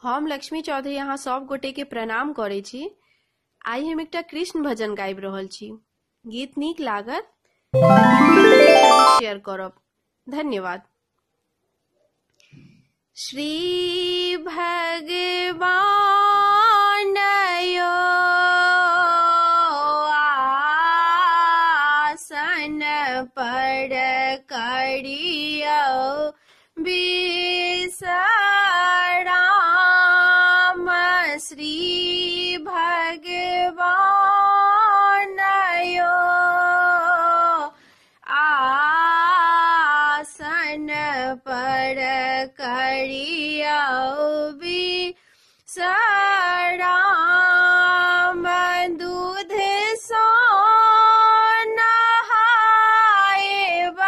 हम लक्ष्मी चौधरी अहाँ सब गोटे के प्रणाम करै छी। आइ हम एकटा कृष्ण भजन गाबि रहल छी। गीत नीक लागत शेयर करब। धन्यवाद। श्री भगवान यो आसन पर करियो विश्राम। श्री भगवान यो आसन पर करियो विश्राम। दूध सँ नहाएब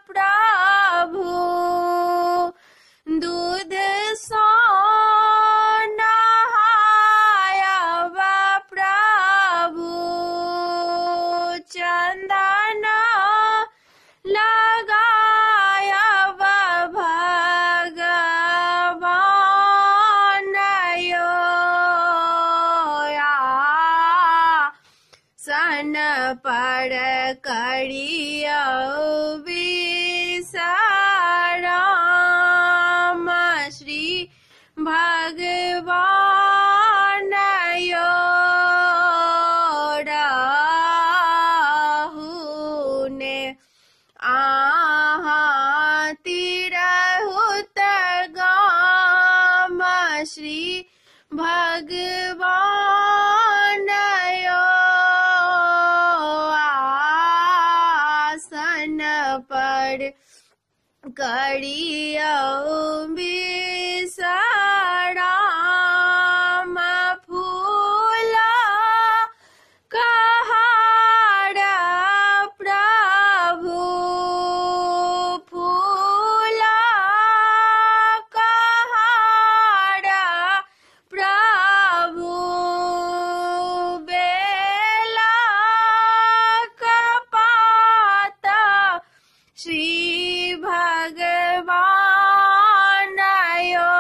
प्रभु, दूध सँ नहायब प्रभु, चंदन लगायब भगवान यो आसन पर करियो विश्राम। श्री भगवान यो राहुने आहाँ तिरहुत गाम। श्री भगवान यो आसन पर करियो विश्राम। फूल कहार प्रभु, फूल कहार प्रभु, बेला कपात श्री भगवान यो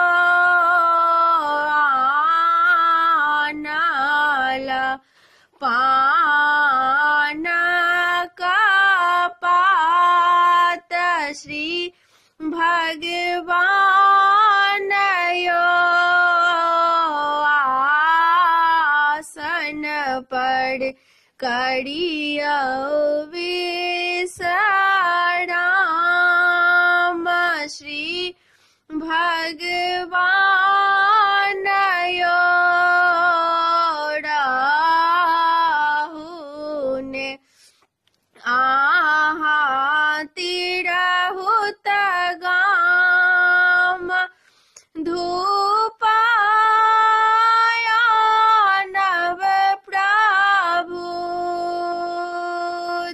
आनल पान कपात। श्री भगवान यो आसन पर करियो विश्राम। श्री भगवान यो राहुने आहाँ तिरहुत गाम। धूप आनब प्रभु,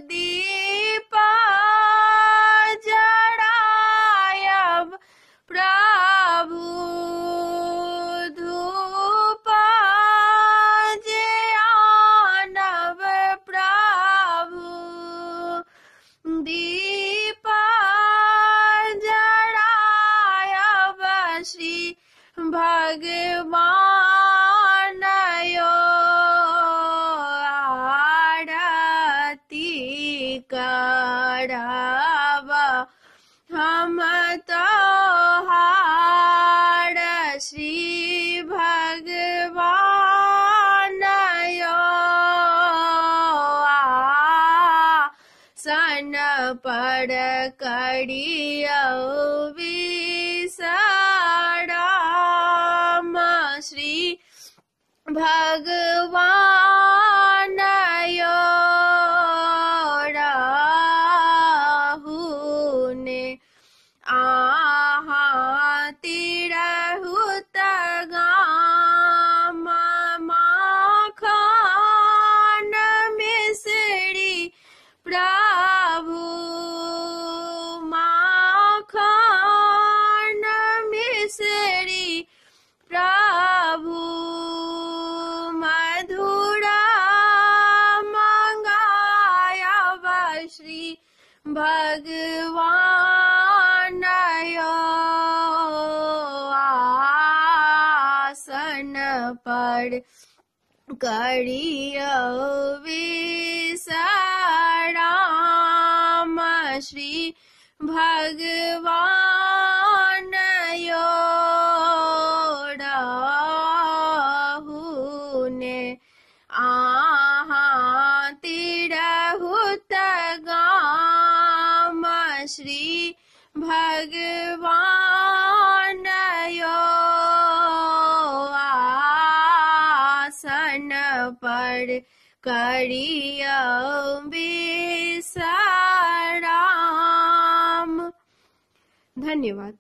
दीप जरायब प्रभु, धूप जे आनब प्रभु, दीप जरायब श्री भगवान यो आरती करब हम तोहार। श्री भगवान यो आसन पर करियो विश्राम। श्री भगवान यो राहुने आहाँ तिरहुत गाम। माखन मिश्री प्रभु, माखन मिश्री प्रभु, मधुरा मंगायब श्री भगवान यो पर करियौ विश्राम श्री भगवान यो रहु ने आहाँ तिरहुत गाम श्री भगवान यो आसन पर करियौ विश्राम। धन्यवाद।